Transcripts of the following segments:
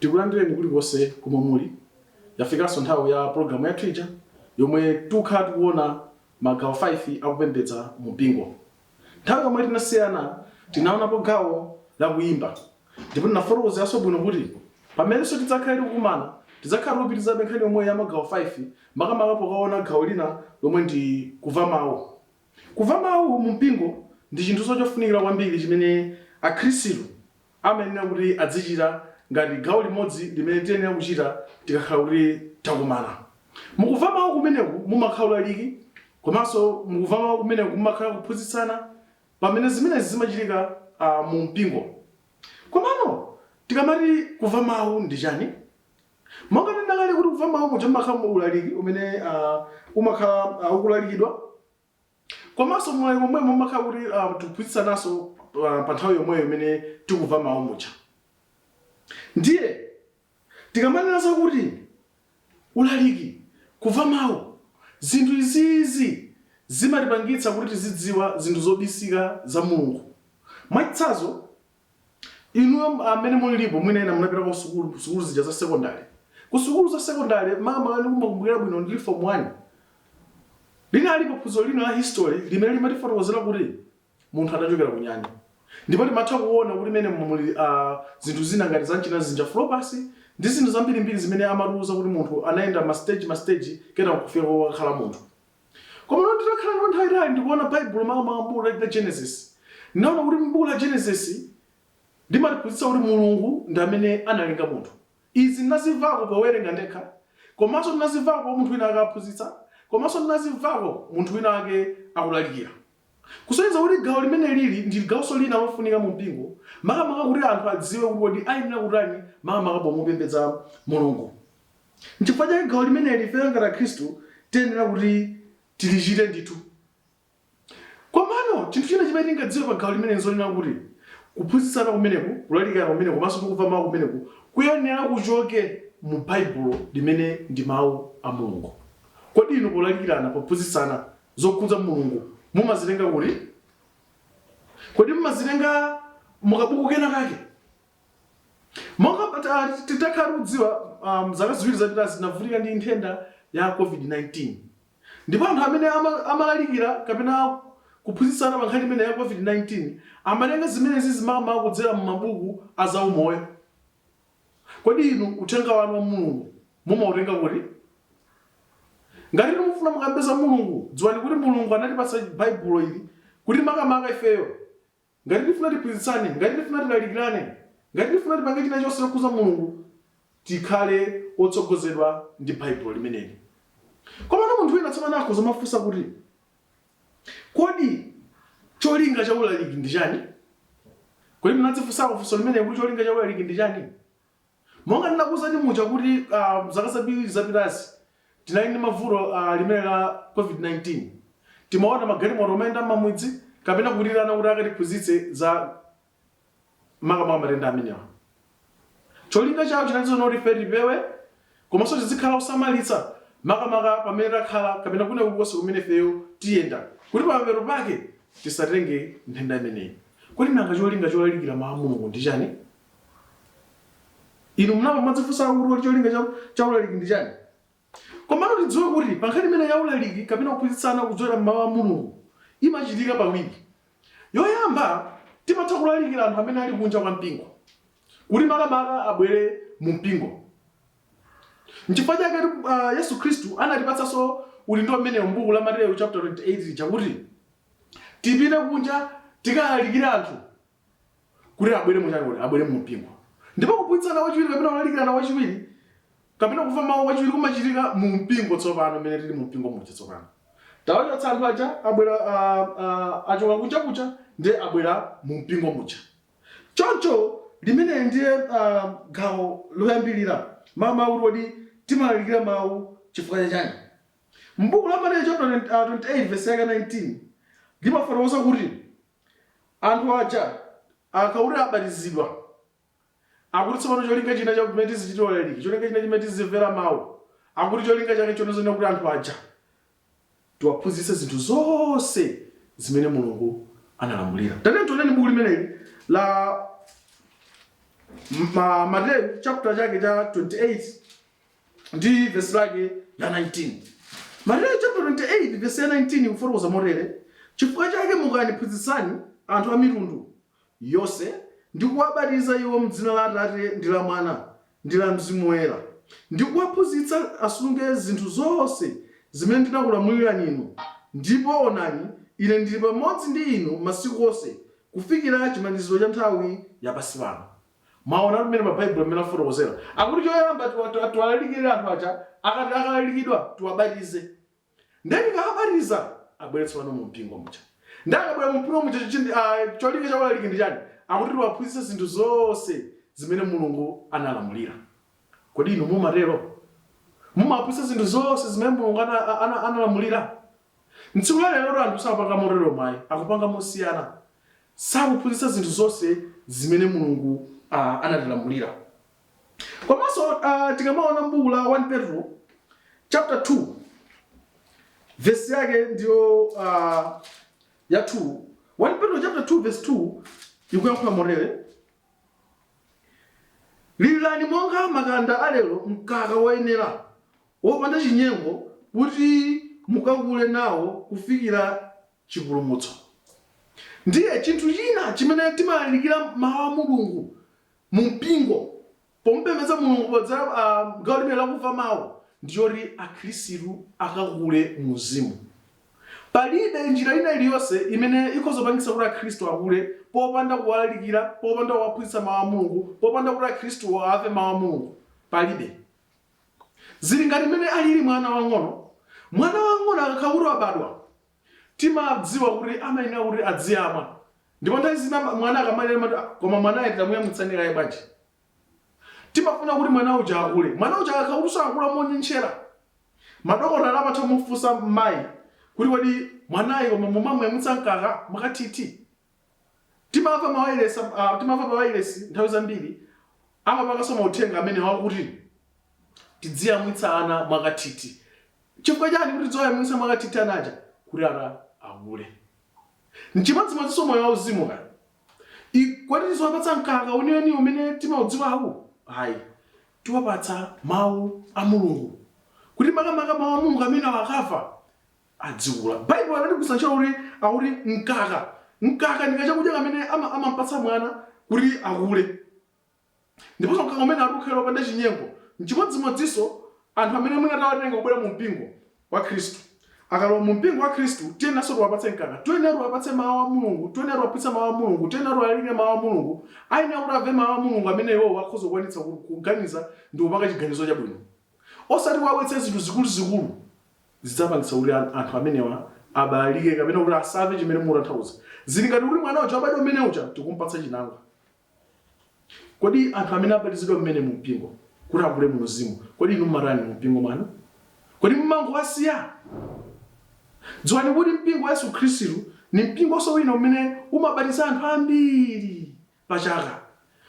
Tikulandireni kulikonse komwe muli. Yafikanso nthawi ya pologalamu yathu ija yomwe tukhala tikuona magawo 5 akupembedza mu mpingo. Nthawi yomwe tinasiyana tinaonapo gawo la kuyimba ndipo tinafotokozeranso bwino kuti pamenenso tidzakhale tikukumana tidzakhala tikupitirizabe nkhani yomwe ya magawo 5, makamaka pokaona gawo lina lomwe ndi kumva mawu. Kumva mawu mu mpingo ndi chinthu chofunikira kwambiri chimene Akhristu amayenera kuti adzichita ngati gawo limodzi limene tiyenera kuchita tikakhala kuti takumana. Mukumva mawu kumeneku mumakhala ulaliki, komanso mukumva mawu kumeneku mumakhala kuphunzitsana pamene zimenezi zimachitika mu mpingo. Komano tikamati kumva mawu ndi chani? Monga tinena kale kuti kumva mawu muja mumakhala ulaliki umene umakhala ukulalikidwa, komanso mulaliki omwemo mumakhala kuti tikuphunzitsananso pa nthawi yomweyo imene tikumva mawu muja. Ndiye tikamanena zakuti ulaliki, kumva mawu, zinthu izizi zimatipangitsa kuti tizidziwa zinthu zobisika za Mulungu. Mwachitsanzo, inuyo amene mulilipo, mwina ena munapita ku sukulu, sukulu zija za sekondari. Ku sukulu za sekondari, makamaka ndikumakumbukira bwino ndili form 1, linalipo phunziro lina la history limene limatifotokozera kuti munthu adachokera ku nyani. Ndipo timatha kuona kuti mene muli zinthu zina ngati za mchina zinja Flopasi ndi zinthu zambirimbiri zimene amatiuza kuti munthu anayenda ma stage ma stage kenako kufika kokakhala munthu. Koma nditakhala ndi nthawi itali ndikuona Baibulo, makamaka m'buku la Genesis, ndinaona kuti m'buku la Genesis limatiphunzitsa kuti Mulungu ndi amene analenga munthu. Izi ndinazimvako powerenga ndekha, komanso ndinazimvako munthu wina akaphunzitsa, komanso ndinazimvako munthu wina ake akulalikira. Kusonyeza kuti gawo limene lili ndi gawonso lina lofunika mu mpingo, makamaka kuti anthu adziwe kuti kodi ayenera kutani makamaka pomupembedza Mulungu. Nchifukwa chake gawo limeneli ifeyo ngati Akhristu tiyenera kuti tilichite ndithu. Komano chinthu china chimene tingadziwe pa gawo limeneli nzonena kuti kuphunzitsana kumeneku, kulalikirana kumeneku komanso ndi kumva mawu kumeneku kuyenera kuchoke mu Baibulo limene ndi mawu a Mulungu. Kodi inu polalikirana, pophunzitsana zokhudza Mulungu mumazitenga kuti? Kodi mumazitenga mukabuku kena kake? Monga titakhala tikudziwa, zaka 2 zapitazi tinavutika ndi nthenda ya COVID-19. Ndipo anthu amene amalalikira kapena kuphunzitsana pa nkhani imeneyi ya COVID-19 amatenga zimenezi makamaka kudzera m'mabuku a zaumoyo. Kodi inu uthenga wanu wa Mulungu mumautenga kuti? Ngati mufuna mukambe za Mulungu, dziwani kuti Mulungu anatipatsa Baibulo ili kuti makamaka ifeyo ngati tifuna tiphunzitsane, ngati tifuna tilalikirane, ngati tifuna tipange china chonse chokhudza Mulungu, tikhale otsogozedwa ndi Baibulo limeneli. Komano munthu wina tsopano akhoza kumafunsa kuti, kodi cholinga cha ulaliki ndi chani? Kodi munadzifunsako funso limeneli kuti cholinga cha ulaliki ndi chani? Monga ndinakuwuzani muja kuti zaka zambiri zapitazi tinali ndi mavuto limene la COVID-19. Timaona magalimoto omayenda m'mamidzi kapena kutiitana kuti akatiphunzitse za makamaka matenda amenewa. Cholinga chawo chinali choti ife tipewe komanso tizikhala osamalitsa makamaka pamene takhala kapena kwina kulikonse kumene ifeyo tiyenda kuti pamapeto pake tisatenge nthenda imeneyi. Kodi nanga cholinga cholalikira mawu a Mulungu ndi chani? Inu munayamba mwadzifunsa kuti kodi cholinga cha ulaliki ndi chani? Komano tidziwe kuti pa nkhani imene ya ulaliki kapena kuphunzitsana kudzera m'mawu a Mulungu imachitika pawiri. Yoyamba, timatha kulalikira anthu amene ali kunja kwa mpingo kuti makamaka abwere mu mpingo. Nchifukwa chake Yesu Khristu anatipatsanso udindo umenewu m'buku la Mateyu chapter 28 lija kuti tipite kunja tikalalikire anthu kuti abwere mu chani kodi abwere mu mpingo. Ndipo kuphunzitsana kwachiwiri kapena kulalikirana kwachiwiri kapena kumva mawu kwachiwiri kumachitika mu mpingo tsopano, mmene tili mu mpingo muja tsopano. Tawachotsa anthu aja abwera, achoka kunja kuja ndiye abwera mu mpingo muja. Choncho limeneli ndiye gawo loyambirira mawu kuti kodi timalalikira mawu chifukwa cha chani. M'buku la Mateyu chapter 28 verse yake 19 limafotokoza kuti anthu aja akakuti abatizidwa, akuti tsopano cholinga china cha kumene tizichitira ulaliki, cholinga china chimene tizimvera mawu, akuti cholinga chake chonena kuti anthu aja tiwaphunzitse zinthu zonse zimene Mulungu analamulira. Tatiyeni tioneni buku limeneli la Mateyu chapter chake cha 28 ndi vesi lake la 19. Mateyu chapter 28 vesi ya 19 ikufotokoza motere: "Chifukwa chake mukani, phunzitsani anthu a mitundu yonse, ndi kuwabatiza iwo m'dzina la Atate ndi la Mwana ndi la Mzimu Woyera, ndi kuwaphunzitsa asunge zinthu zonse zimene ndinakulamulirani inu. Ndipo onani, Ine ndili pamodzi ndi inu masiku onse, kufikira chimaliziro cha nthawi ya pansi pano." Mwaona pamene pa Baibulo mmene afotokozera, akuti choyamba tiwalalikire anthu aja. Akati akalalikidwa, tiwabatize. Ndiye tikawabatiza, abwere tsopano mu mpingo muja. Ndiye akabwera mu mpingo muja, cholinga cha ulaliki ndi chani? Akuti tiwaphunzitse zinthu zonse zimene Mulungu analamulira. Kodi inu mumatero? Mumaphunzitsa zinthu zonse zimene Mulungu analamulira? Mtsiku la lero anthu sapanga motero mwayi, akupanga mosiyana. Sakuphunzitsa zinthu zonse zimene Mulungu anatilamulira. Komanso tikamaona m'buku la 1 Petro chapter 2, verse yake ndiyo ya 2. 1 Petro chapter 2 verse 2 ikuyankhula motere: "Lilirani monga makanda alero mkaka woyenera, wopanda chinyengo, kuti mukakule nawo kufikira chipulumutso." Ndiye chinthu china chimene timalalikira mawu a Mulungu mu mpingo pomupembedza Mulungu podzera gawo limene lakumva mawu, ndiyoti Akhristu akakule mu uzimu. Palibe njira ina iliyonse imene ikhoza kupangitsa kuti Akhristu akule popanda kuwalalikira, popanda kuwaphunzitsa mawu a Mulungu, popanda kuti Akhristu amve mawu a Mulungu. Palibe. Zili ngati mmene alili mwana wang'ono. Mwana wang'ono akakhala kuti wabadwa, timadziwa kuti amayenera kuti adziyamwa. Ndipo nthawi zina mwana akamalira amati, "Ah, koma mwanayo tamuyamwitsani kaye bwanji?" Timafuna kuti mwana uja akule. Mwana uja akakhala kuti sakula monyentchera, madokotala amatha kumufunsa mayi kuti, "Kodi mwanayo koma mumamuyamwitsa mkaka mwakathithi?" Timamva pa wailesi nthawi zambiri amapanganso mauthenga amene wakuti tidziyamwitsa ana mwakathithi. Chifukwa chani kuti tidziwayamwitsa mwakathithi ana aja? Kuti ana akule. Nchimodzimodzinso moyo wauzimu kani. Kodi tiziwapatsa mkaka weniweni umene timaudziwawu? Ayi, tiwapatsa mawu a Mulungu, kuti makamaka mawu a Mulungu amene akamva adzikula. Baibulo anatigwiritsa ntchito kuti akuti mkaka. Mkaka ndi kachakudya kamene amampatsa mwana kuti akule. Ndiponso mkaka umene ati ukhale wopanda chinyengo. Nchimodzimodzinso anthu amene mwina tawatenga kubwera mu mpingo wa Khristu. Akalowa mu mpingo wa Khristu, tiyeneranso tiwapatse mkaka. Tiyenera tiwapatse mawu a Mulungu, tiyenera tiwaphunzitse mawu a Mulungu, tiyenera tiwalalikire mawu a Mulungu. Ayenera kuti amve mawu a Mulungu amene iwowo akhoza kukwanitsa kuganiza ndi kupanga chiganizo chabwino. Osati kuwabweretsa zinthu zikuluzikulu zidzapangitsa kuti anthu amenewa abalalike kapena kuti asamve chimene mukutanthauza. Zili ngati kuti mwana uja wabadwa mmene uja tikumpatsa chinangwa. Kodi anthu amene abatizidwa mmene mu mpingo kuti akule mu uzimu, kodi inu mumatani mu mpingo mwanu? Kodi mumangowasiya? Dziwani kuti mpingo wa Yesu Khristu ni mpingonso wina umene umabatiza anthu ambiri pa chaka.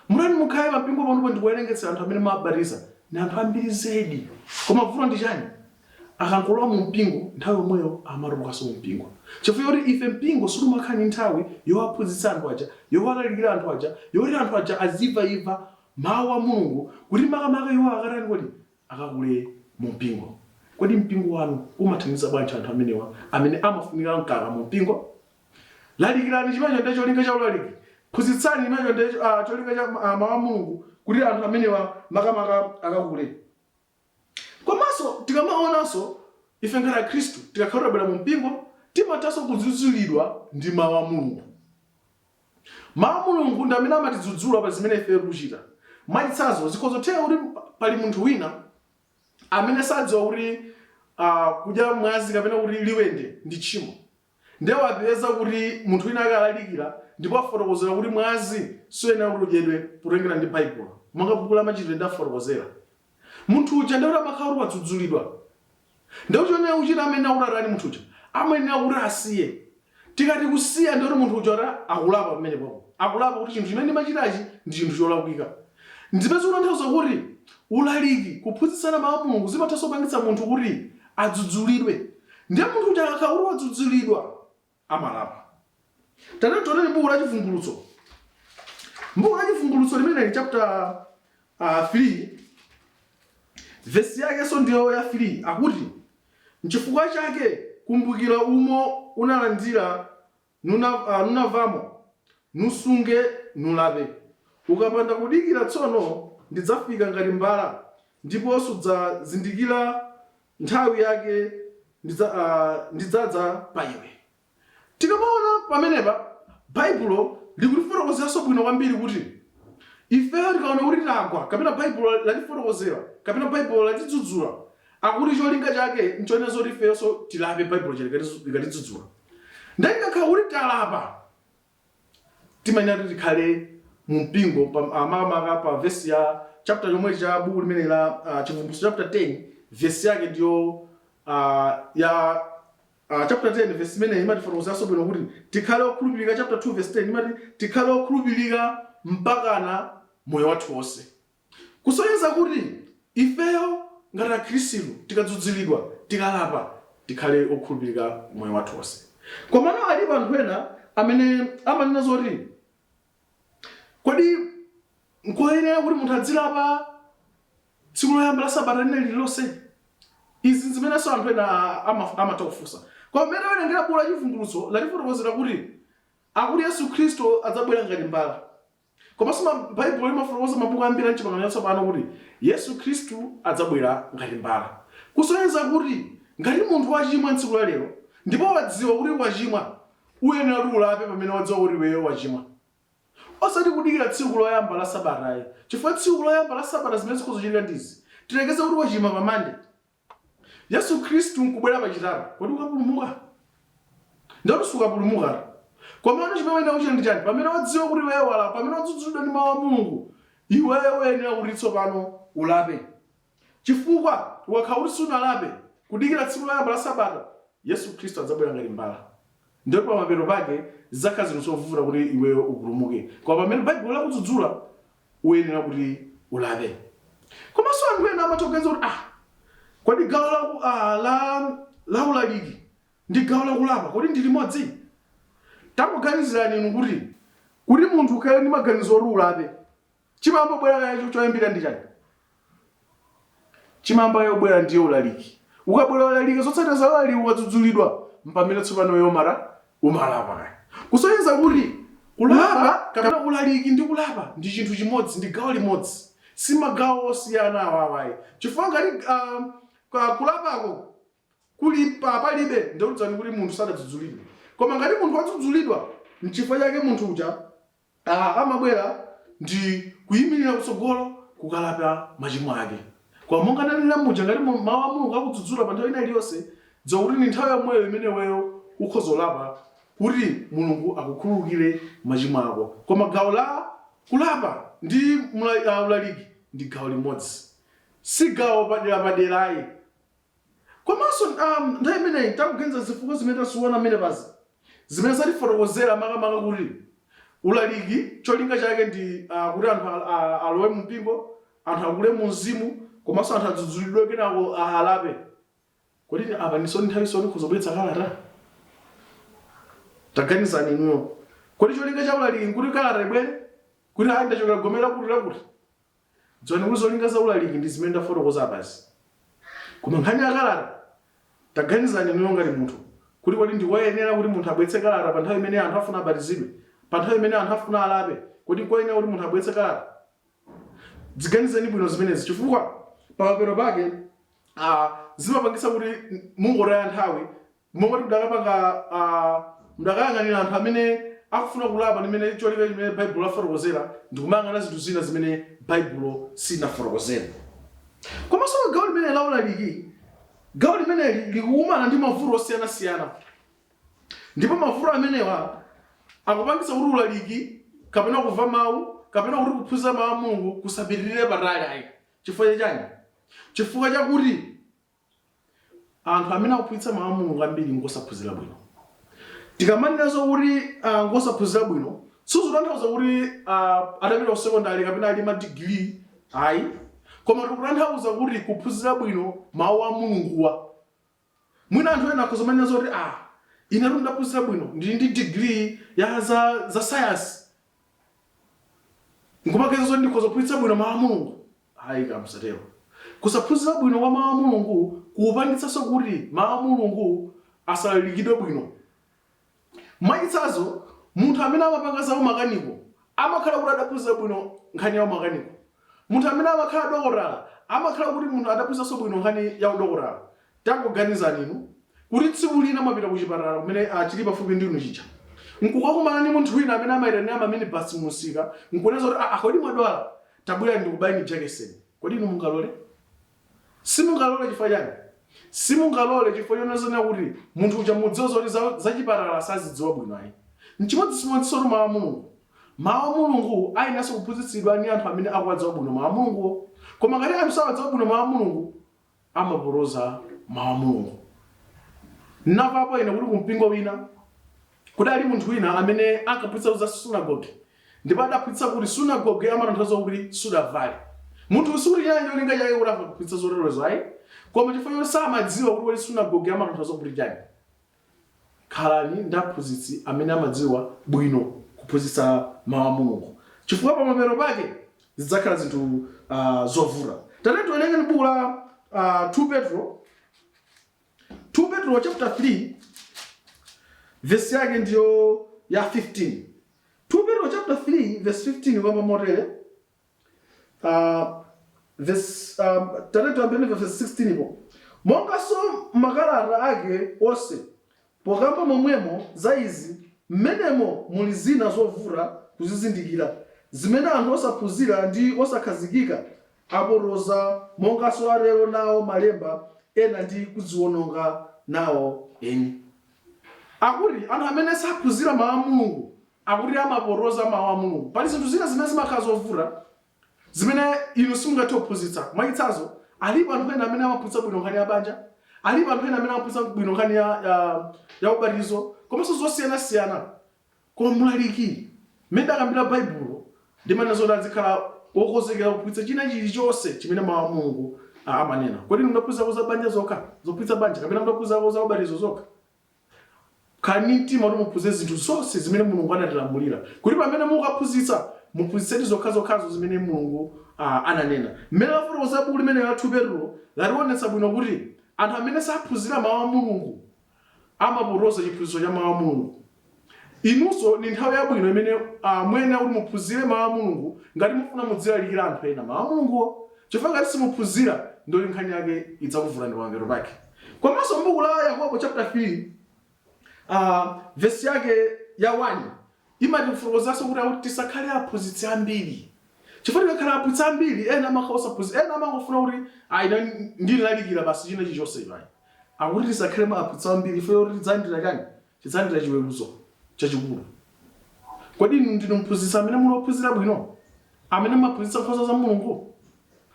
Mutati mukhale pa mpingo panopo ndikuwerengetsera anthu amene mumabatiza, ni anthu ambiri zedi. Koma vuto ndi chani? Akangolowa mu mpingo, nthawi yomweyo amatulukanso mu mpingo. Chifukwa choti ife mpingo sitimakhala ndi nthawi yowaphunzitsa anthu aja, yowalalikira anthu aja, yoti anthu aja azimvaimva mawu a Mulungu, kuti makamaka iwo akatani kodi? Akakule mu mpingo. Kodi mpingo wanu umathandiza bwanji anthu amenewa amene amafunika mkaka mu mpingo? Lalikirani, chimenecho ndiye cholinga cha ulaliki. Phunzitsani, chimenecho ndiye cholinga cha mawu a Mulungu, kuti anthu amenewa makamaka akakule. Komanso tikamaonanso ife ngati Akhristu, tikakhala tabwera mu mpingo, timathanso kudzudzulidwa ndi mawu a Mulungu. Mawu a Mulungu ndi amene amatidzudzula pa zimene ife tikuchita. Mwachitsanzo, zikhoza kutheka kuti pali munthu wina amene sadziwa kuti kudya mwazi kapena kuti liwende ndi tchimo. Ndiye wapeza kuti munthu wina ake alalikira ndipo afotokozera kuti mwazi suyenera kuti udyedwe potengera ndi Baibulo, monga buku la Machitidwe ndafotokozera. Munthu uja ndiye kuti amakhala kuti wadzudzulidwa. Ndiye kuti choyenera kuchita, amayenera kuti atani munthu uja? Amayenera kuti asiye. Tikati kusiya, ndiye kuti munthu uja kuti akulapa pamenepopo. Akulapa kuti chinthu chimene ndimachitachi ndi chinthu cholakwika. Ndipeze kutanthauza kuti ulaliki, kuphunzitsana mawu a Mulungu zimathanso kupangitsa munthu kuti adzudzulidwe. Ndiye munthu uja akakhala kuti wadzudzulidwa, amalapa. Tatiyeni tioneni buku la Chivumbulutso. M'buku la Chivumbulutso limeneli chapter 3 vesi yakenso ndiyo ya 3 akuti, Nchifukwa chake kumbukira umo unalandira nunamvamo, nusunge nulape. Ukapanda kudikira tsono ndidzafika ngati mbala, ndipo sudzazindikira nthawi yake ndidzadza pa iwe. Tikamaona pamenepa, Baibulo likutifotokozeranso bwino kwambiri kuti ifeyo tikaona kuti tagwa, kapena Baibulo latifotokozera, kapena Baibulo latidzudzula, akuti cholinga chake nchonena zoti ifeyonso tilape Baibulo likatidzudzula. Ndiye tikakhala kuti talapa, timayenera kuti tikhale mu mpingo makamaka pa vesi ya chapter chomwechi cha buku limene la Chivumbulutso chapter 10 vesi yake ndiyo ya chapter 10 vesi imeneyi imatifotokozeranso bwino kuti tikhale okhulupirika. Chapter 2 vesi 10 imati tikhale okhulupirika mpakana moyo wathu wonse. Kusonyeza kuti ifeyo ngati Akhristu tikadzudzulidwa, tikalapa, tikhale okhulupirika moyo wathu wonse. Komano alipo anthu ena amene amanena zoti kodi nkoyenera kuti munthu adzilapa tsiku loyamba la sabata lina lililonse? Izi nzimenenso anthu ena amatha kufunsa. Koma mmene tawerengera buku la Chivumbulutso latifotokozera kuti akuti Yesu Khristu adzabwera ngati mbala. Komanso Baibulo limafotokoza mabuku ambiri a m'Chipangano Chatsopano kuti Yesu Khristu adzabwera ngati mbala. Kusonyeza kuti ngati munthu wachimwa tsiku la lero ndipo wadziwa kuti wachimwa, uyenera kuti ulape pamene wadziwa kuti iweyo wachimwa. Osati kudikira tsiku loyamba la sabata ayi. Chifukwa tsiku loyamba la sabata zimene zikhoza kuchitika ndi izi. Tiyerekeze kuti wachimwa pa Monday. Yesu Khristu nkubwera pachitatu, kodi ukapulumuka? Ndiye kuti sukapulumukatu. Komano chimene uyenera kuchita ndi chani? Pamene wadziwa kuti iweyo walakwa, pamene wadzudzulidwa ndi mawu a Mulungu, iweyo uyenera kuti tsopano ulape. Chifukwa ukakhala kuti sunalape, kudikira tsiku loyamba la sabata, Yesu Khristu adzabwera ngati mbala. Ndiye kuti pamapeto pake zidzakhala zinthu zovuta kuti iweyo upulumuke. Koma pamene Baibulo lakudzudzula, uyenera kuti ulape. Komanso anthu ena amatha kuganiza kuti ah, kodi gawo la ulaliki ndi gawo la kulapa kodi ndi limodzi? Tangoganizirani inu kuti munthu ukhale ndi maganizo oti ulape, chimayamba kubwera kaye choyambira ndi chani? Chimayamba kubwera ndiye ulaliki. Ukabwera ulaliki, zotsatira za ulaliki ukadzudzulidwa, mpamene tsopano iwe umalapa kaya. Kusonyeza kuti kulapa kapena ulaliki ndi kulapa ndi chinthu chimodzi, ndi gawo limodzi. Si magawo osiyana awawa ayi. Chifukwa ngati kulapako kuli palibe, ndiye dziwani kuti munthu sadadzudzulidwe. Koma ngati munthu wadzudzulidwa, nchifukwa chake munthu uja amabwera ndi kuyimirira kutsogolo kukalapa machimo ake. Koma monga ndanenera muja, ngati mawu a Mulungu akudzudzula pa nthawi ina iliyonse, dziwa kuti ndi nthawi yomweyo imene iweyo ukhoza kulapa kuti Mulungu akukhululukire machimo ako. Koma gawo la kulapa ndi ulaliki ndi gawo limodzi. Si gawo paderapadera ayi. Komanso nthawi imeneyi takuganiza zifukwa zimene taziona pamenepazi zimene zatifotokozera makamaka kuti ulaliki cholinga chake ndi kuti anthu alowe mu mpingo, anthu akule mu mzimu, komanso anthu adzudzulidwe kenako alape. Kodi apa ndiso nthawi yoti tikhoza kubweretsa kalata? Taganizani inuyo. Kodi cholinga cha ulaliki nkuti kalata ibwere? Kuti ayi ndachokera gome lakuti lakuti? Dziwani kuti zolinga za ulaliki ndi zimene ndafotokoza apazi. Koma nkhani ya kalata, taganizani inuyo ngati munthu, kuti kodi ndi koyenera kuti munthu abweretse kalata pa nthawi imene anthu afuna abatizidwe, pa nthawi imene anthu afuna alape, kodi nkoyenera kuti munthu abweretse kalata? Ziganizeni bwino zimenezi chifukwa pamapeto pake zimapangitsa kuti mungotaya nthawi Momwe mudakapanga mudakayang'anira anthu amene akufuna kulapa ndi mmene cholinga chimene Baibulo lafotokozera ndikumayang'ana zinthu zina zimene Baibulo silinafotokozere. Komanso pa gawo limeneli la ulaliki, gawo limeneli likukumana ndi mavuto osiyanasiyana. Ndipo mavuto amenewa akupangitsa kuti ulaliki kapena kumva mawu kapena kuti kuphunzira mawu a Mulungu kusapitirire patali ayi. Chifukwa cha chani? Chifukwa chakuti Anthu amene akuphunzitsa Mawu a Mulungu ambiri ngosaphunzira bwino. Tikamanena zokuti ngosaphunzira bwino, sizikutanthauza kuti atapita ku sekondari kapena ali ma digiri ayi, koma tikutanthauza kuti kuphunzira bwino Mawu a Mulunguwa. Mwina anthu ena akhoza kumanena zoti ah, inetu ndaphunzira bwino, ndili ndi digiri ya za sayansi. Nkumaganiza zoti ndikhoza kuphunzitsa bwino mawu a Mulungu. Ayi ka, musatero. Kusaphunzira bwino kwa mawu a Mulungu kupangitsanso kuti mawu a Mulungu asalalikidwe bwino. Mwachitsanzo, munthu amene amapanga za umakaniko amakhala kuti adaphunzira bwino nkhani ya umakaniko. Munthu amene amakhala dokotala amakhala kuti munthu adaphunziranso bwino nkhani ya udokotala. Tangoganizani inu kuti tsiku lina mwapita kuchipatala kumene chili pafupi ndi inu chija, nkukakumana ndi munthu wina amene amaitanira ma minibus mumsika nkunena zoti, "Aa, kodi mwadwala? Tabwerani ndikubayeni jakeseni." Kodi inu mungalole? Simungalole chifukwa chani? Simungalole chifukwa chonena kuti munthu uja mudziwa zoti zachipatala sazidziwa bwino ayi. Nchimodzimodzinsotu mawu a Mulungu. Mawu a Mulungu ayeneranso kuphunzitsidwa ndi anthu amene akuwadziwa bwino mawu a Mulunguwo. Koma ngati anthu sawadziwa bwino mawu a Mulungu, amapotoza mawu a Mulungu. Ndinamvapo ine kuti kumpingo wina kudali munthu wina amene ankaphunzitsa za sunagoge ndipo adaphunzitsa kuti sunagoge amatanthauza kuti sudavale. Munthu sikuti chinali cholinga chake kuti akaphunzitsa zoterozo ayi, koma chifukwa choti samadziwa kuti kodi sunagoge amatanthauza kuti chani. Khalani ndi aphunzitsi amene amadziwa bwino kuphunzitsa Mawu a Mulungu, chifukwa pamapeto pake zidzakhala zinthu zovuta. Tatiyeni tiwerenge m'buku la 2 Petro, 2 Petro chapter 3 verse yake ndiyo ya 15. 2 Petro chapter 3 verse 15 ikuyamba motere. Verse, tatiyeni tiyambeni verse 16 po. Monganso makalata ake onse, pokamba momwemo za izi, mmenemo muli zina zovuta kuzizindikira, zimene anthu osaphunzira ndi osakhazikika apotoza, monganso atero nawo malemba ena ndi kudziononga nawo eni. Akuti anthu amene saphunzira mawu a Mulungu akuti amapotoza mawu a Mulungu. Pali zinthu zina zimene zimakhala zovuta zimene inu simungathe kuphunzitsa. Mwachitsanzo, alipo anthu ena amene amaphunzitsa bwino nkhani ya banja, alipo anthu ena amene amaphunzitsa bwino nkhani ya ubatizo, komanso zosiyanasiyana. Koma mlaliki, mmene idakambira Baibulo, limanena zoti azikhala wokonzekera kuphunzitsa china chilichonse chimene mawu a Mulungu amanena. Kodi inu mudaphunzitsako za banja zokha, zophunzitsa banja, kapena mudaphunzitsako za ubatizo zokha? Khalani ndi mtima kuti muphunzire zinthu zonse zimene Mulungu anatilamulira, kuti pamene mukaphunzitsa, muphunzitsedi zokhazokhazo zimene Mulungu ananena. Mmene lafotokozera buku limeneli la 2 Petulo lationetsa bwino kuti anthu amene saphunzira Mawu a Mulungu amapotoza chiphunzitso cha Mawu a Mulungu. Inunso ndi nthawi yabwino imene muyenera kuti muphunzire Mawu a Mulungu ngati mufuna mudzilalikira anthu ena Mawu a Mulunguwo. Chifukwa ngati simuphunzira, ndiye kuti nkhani yake idzakuvutani pamapeto pake. Komanso m'buku la Yakobo chapter 3 vesi yake ya 1 imatifotokozanso kuti akuti tisakhale aphunzitsi ambiri. Chifukwa tikakhala aphunzitsi ambiri, ena amakhala osaphunzira, ena amangofuna kuti ayi ine ndilalikira basi china chilichonse ayi. Akuti tisakhale aphunzitsi ambiri chifukwa choti tidzalandira chani? Tidzalandira chiweruzo chachikulu. Kodi inu ndinu mphunzitsi amene muli ophunzira bwino? Amene mumaphunzitsa nkhosa za Mulungu?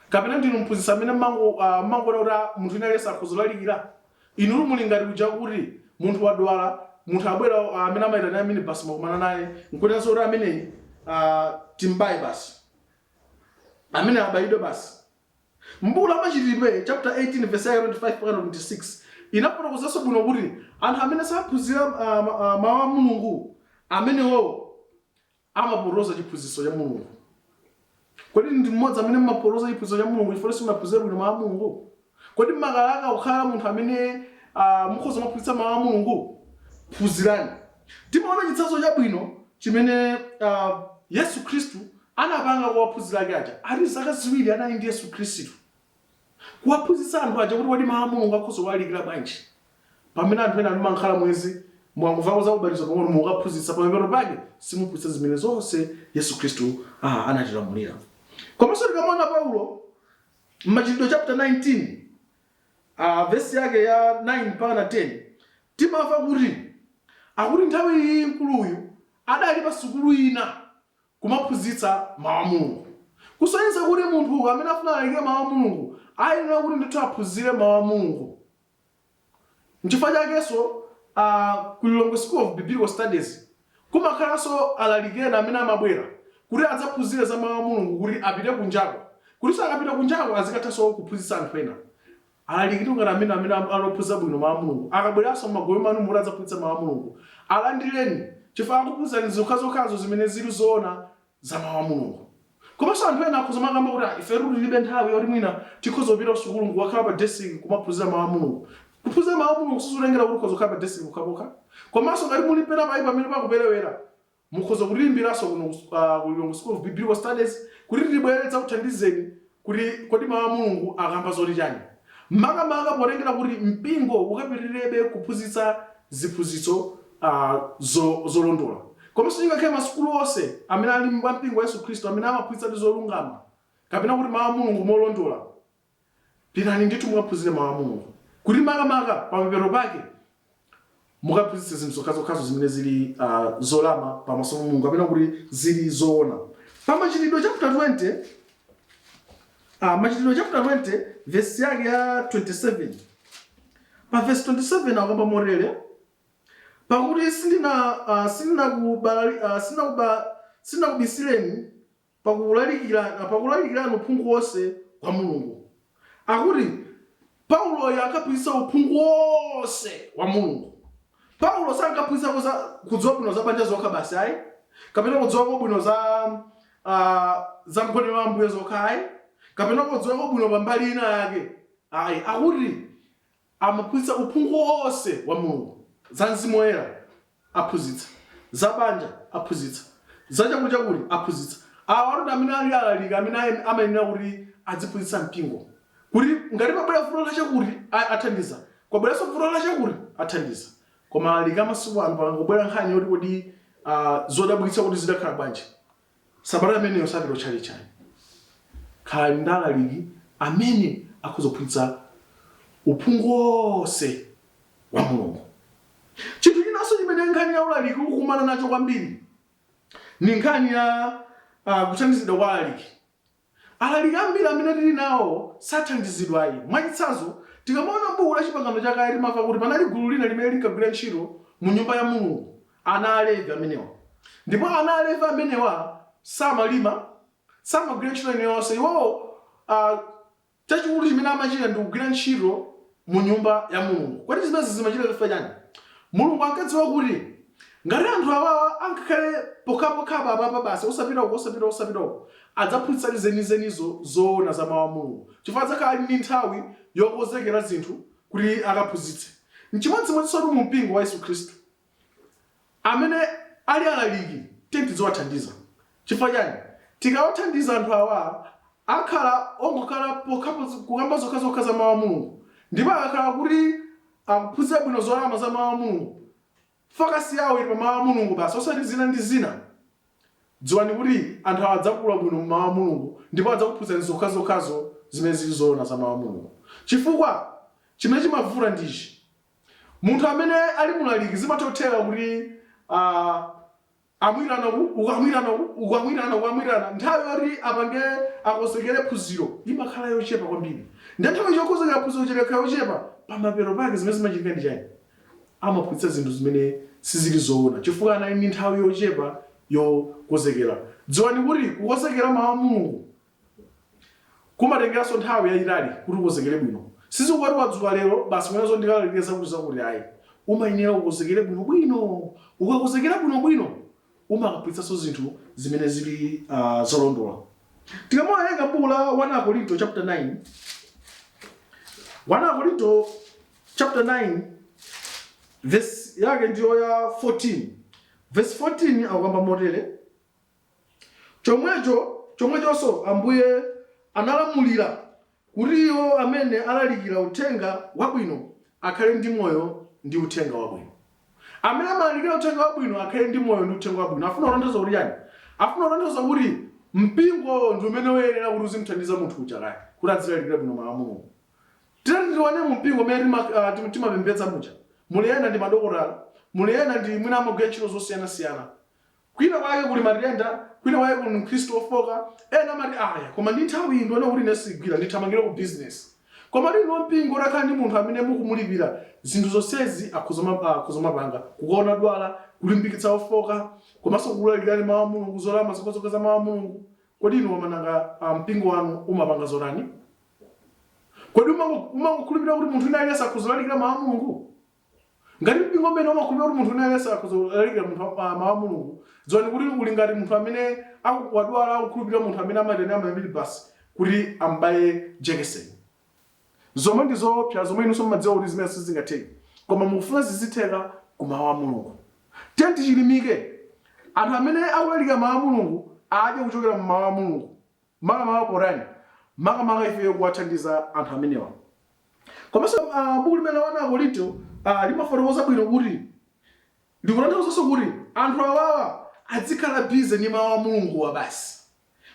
Kapena ndinu mphunzitsi amene mumangoona kuti ah, munthu wina aliyense akhoza kulalikira? Inutu muli ngati kuja kuti munthu wadwala, munthu abwera amene amaitanira minibus mwakumana naye, nkunena zoti ameneyi timbaye basi. Amene abayidwe basi. M'buku la Machitidwe chapter 18 verse yake 25 mpaka 26 inafotokozanso bwino kuti anthu amene saphunzira mawu a Mulungu amenewowo amapotoza chiphunzitso cha Mulungu. Kodi ndi mmodzi amene mumapotoza chiphunzitso cha Mulungu chifukwa simunaphunzire bwino mawu a Mulungu? Kodi mumalakalaka kukhala munthu amene mukhoza kumaphunzitsa mawu a Mulungu? Phunzirani. Timaona chitsanzo chabwino chimene Yesu Khristu anapanga kwa ophunzira ake aja. Ati zaka 2 anali ndi Yesu Khristu kuwaphunzitsa anthu aja kuti kodi mawu a Mulungu akhoza kuwalalikira bwanji. Pamene anthu ena mumakhala mwezi mwangomvako za ubatizo pang'ono mukaphunzitsa, pamapeto pake simuphunzitsa zimene zonse Yesu Khristu anatilamulira. Komanso tikamaona Paulo m'Machitidwe chapter 19 vesi yake ya 9 mpaka 10 timamva kuti akuti nthawi iyi mkuluyu adali pa sukulu ina kumaphunzitsa mawu a Mulungu. Kusonyeza kuti munthu amene afuna alalikire mawu a Mulungu ayenera kuti ndithu aphunzire mawu a Mulungu. Nchifukwa chakenso ku Lilongwe School of Biblical Studies kumakhalanso alaliki ena amene amabwera kuti adzaphunzire za mawu a Mulungu kuti apite kunjako, kutinso akapita kunjako azikathanso kuphunzitsa anthu ena. Alalikitu ngati amene ali ophunzira bwino mawu a Mulungu akabweranso m'magulu mwanumo kuti adzaphunzitse mawu a Mulungu, alandireni chifukwa akuphunzitsani zokhazokhazo zimene zili zoona za mawu a Mulungu. Komanso anthu ena akhoza kumakamba kuti, "Ah, ifetu tilibe nthawi yoti mwina tikhoza kupita kusukulu nkukakhala pa desk kumaphunzira mawu a Mulungu." Kuphunzira mawu a Mulungu sizikutengera kuti ukhoza kukhala pa desk pokhapokha. Komanso ngati muli pena pake pamene pakuperewera, mukhoza kutiimbiranso kuno ku Lilongwe School of Biblical Studies kuti tibwere tidzakuthandizeni kuti kodi mawu a Mulungu akamba zoti chani. Makamaka potengera kuti mpingo ukapitirebe kuphunzitsa ziphunzitso zolondola. Komanso chingakhale masukulu onse amene ali a mpingo wa Yesu Khristu amene amaphunzitsadi zolungama kapena kuti mawu a Mulungu molondola, pitani ndithu mukaphunzire mawu a Mulungu kuti makamaka pamapeto pake mukaphunzitse zinthu zokhazokhazo zimene zili zolama pamaso pa Mulungu kapena kuti zili zoona. Pa Machitidwe chapter 20, Machitidwe chapter 20 verse yake ya 27, pa verse 27 akamba motere: "Pakuti sindinakubisireni pakulalikirani uphungu wonse wa Mulungu." Akuti Pauloyo ankaphunzitsa uphungu wonse wa Mulungu. Paulo sankaphunzitsako za kudziwa bwino za banja zokha basi ayi, kapena kudziwako bwino za mgonero wa Ambuye zokha ayi, kapena kudziwako bwino pa mbali ina yake ayi. Akuti amaphunzitsa uphungu wonse wa Mulungu. Za Mzimu Woyera aphunzitsa, za banja aphunzitsa, za chakuti chakuti aphunzitsa. Awa ndi amene ali alaliki amene amayenera kuti aziphunzitsa mpingo kuti ngati pabwera vuto lachakuti athandiza, kwabweranso vuto lachakuti athandiza. Koma alaliki amasiku ano, pakangobwera nkhani yoti kodi zodabwitsa kuti zidakhala bwanji, sabata imeneyo sapita kutchalitchi. Khalani ndi alaliki amene akhoza kuphunzitsa uphungu wonse wa Mulungu. Chinthu chinanso chimene nkhani ya ulaliki ukukumana nacho kwambiri ni nkhani ya kuthandizidwa kwa alaliki. Alaliki ambiri amene tili nawo sathandizidwa ayi. Mwachitsanzo, tikamaona m'buku la Chipangano Chakale, timamva kuti panali gulu lina limene linkagwira ntchito mu nyumba ya Mulungu, ana a Levi amenewa. Ndipo ana a Levi amenewa samalima, samagwira ntchito iliyonse. Iwowo chachikulu chimene amachita ndi kugwira ntchito mu nyumba ya Mulungu. Kodi zimenezi zimachitika chifukwa chani? Mulungu ankadziwa kuti ngati anthu awawa angakhale pokhapokha apapa basi, osapita uko, osapita, osapita uko, adzaphunzitsadi zenizenizo zoona za mawu a Mulungu, chifukwa adzakhala ali ndi nthawi yokonzekera zinthu kuti akaphunzitse. Nchimodzimodzinso mu mpingo wa Yesu Khristu, amene ali alaliki tiyeni tidziwathandiza. Chifukwa chani? Tikawathandiza anthu awa, akhala ongokhala pokhapo kukamba zokhazokha za mawu a Mulungu, ndipo akakhala kuti akuphunzira bwino zolama za mawu a Mulungu, focus yawo ili pa mawu a Mulungu basi, osati zina ndi zina, dziwani kuti anthu awa adzakula bwino mu mawu a Mulungu ndipo adzakuphunzitsani zokhazokhazo zimene zili zoona za mawu a Mulungu. Chifukwa chimene chimavuta ndi ichi: munthu amene ali mulaliki zimatha kutheka kuti amwitana uku, uku amwitana uku, uku amwitana, uku amwitana, nthawi yoti apange akonzekere phunziro imakhala yochepa kwambiri. Ndiye nthawi yokonzekera phunziro ikakhala yochepa, pamapeto pake zimene zimachitika ndi chani? Amaphunzitsa zinthu zimene sizili zoona chifukwa anali ndi nthawi yochepa yokonzekera. Dziwani kuti kukonzekera mawu a Mulungu kumatengeranso nthawi yayitali kuti ukonzekere bwino. Sizikungoti wadzuka lero basi mwina ndikalalikire zakuti zakuti ayi. Umayenera ukonzekere bwinobwino. Ukakonzekera bwinobwino, umakaphunzitsanso zinthu zimene zili zolondola. Tikamawerenga buku la 1 Akorinto chapter 9, 1 Akorinto chapter 9 verse yake ndiyo ya 14. Verse 14 akukamba motere: "Chomwecho chomwechonso Ambuye analamulira kuti iwo amene alalikira uthenga wabwino akhale ndi moyo ndi uthenga wabwino." Amene amalalikira uthenga wabwino akhale ndi moyo ndi uthenga wabwino. Afuna kutanthauza kuti chani? Afuna kutanthauza kuti mpingo ndi umene uyenera kuti uzimuthandiza munthu uja kaya kuti azilalikira bwino mawu a Mulungu. Titati tione mu mpingo umene timapembedza muja, muli ena ndi madokotala, muli ena ndi mwina amagwira ntchito zosiyanasiyana. Kwina kwake kuli matenda, kwina kwake kuli Mkhristu wofoka. Ena amati, "Aya, koma ndi nthawi iyi ndiona kuti ine sigwira, ndithamangire ku business." Koma inu mpingo utakhala ndi munthu amene mukumulipira, zinthu zonsezi akhoza kumapanga: kukaona odwala, kulimbikitsa ofoka, komanso kulalikirani mawu a Mulungu, zolama zokhazokha za mawu a Mulungu. Kodi inu wamananga mpingo wanu umapanga zotani? Kodi umangokhulupirira kuti munthu wina aliyense akhoza kulalikira mawu a Mulungu? Ngati mpingo umene umakhulupirira kuti munthu wina aliyense akhoza kulalikira munthu mawu a Mulungu, dziwani kuti uli ngati munthu amene wadwala akukhulupirira munthu amene amayitanira ma minibus kuti amubaye jekeseni. Zomwe ndi zoopsa, zomwe inunso mumadziwa kuti zimene sizingatheke. Koma mukufuna zizitheka ku mawu a Mulungu. Tiyeni tichilimike. Anthu amene akulalikira mawu a Mulungu adye kuchokera mu mawu a Mulungu. Makamaka potani? Makamaka ifeyo kuwathandiza anthu amenewa. Komanso buku limene la 1 Akorinto limafotokoza bwino kuti likutanthauzanso kuti anthu awawa adzikhala busy ndi mawu a Mulunguwa basi.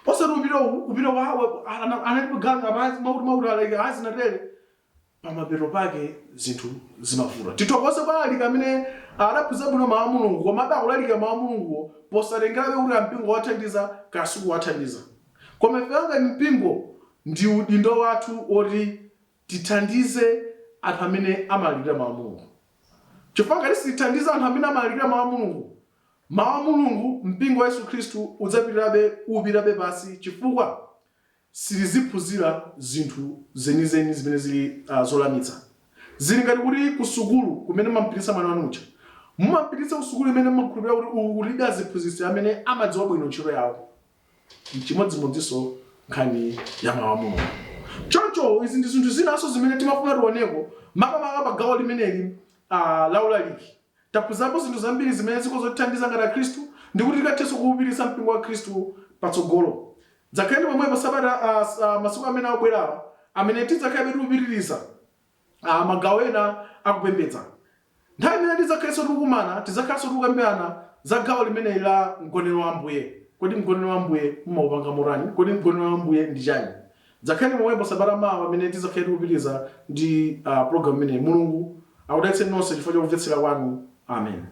Osati kupita uku, kupita uku, analipo ganyu apa mwakuti mwakuti alaliki azinatere. Pamapeto pake zinthu zimavuta. Tithokoze kwa alaliki amene adaphunzira bwino mawu a Mulungu komabe akulalikira mawu a Mulunguwo posatengerabe kuti mpingo wathandiza kaya sukuwathandiza. Koma ifeyo ngati mpingo ndi udindo wathu woti tithandize anthu amene amalalikira mawu a Mulungu. Chifukwa ngati sitithandiza anthu amene amalalikira mawu a Mulungu, mawu a Mulungu, mpingo wa Yesu Khristu udzapitirabe upitabe pansi chifukwa sitiziphunzira zinthu zenizeni zimene zili zolamitsa. Zili ngati kuti kusukulu kumene mumamupititsa mwana wanu uja, mumamupititsa kusukulu imene mumakhulupirira kuti uku kulidi aziphunzitsi amene amadziwa bwino ntchito yawo. N'chimodzimodzinso nkhani ya Mawu a Mulungu. Choncho izi ndi zinthu zinanso zimene timafuna tioneko makamaka pa gawo limeneli la ulaliki. Taphunzirapo zinthu zambiri zimene zikhoza kutithandiza ngati Akhristu ndi kuti tikathenso kuupititsa mpingo wa Khristu patsogolo. Dzakhaleni pomwepo sabata masiku amene akubwerawa amene tidzakhalabe tikupitiriza magawo ena akupembedza. Nthawi imene tidzakhalenso tikukumana, tidzakhalanso tikukambirana za gawo limeneli la Mgonero wa Ambuye. Kodi Mgonero wa Ambuye mumaupanga motani? Kodi Mgonero wa Ambuye ndi chani? Dzakhaleni pomwepo sabata mawa pamene tidzakhale tikupitiriza ndi program imeneyi. Mulungu akudalitseni nonse chifukwa cha kumvetsera kwanu. Amen.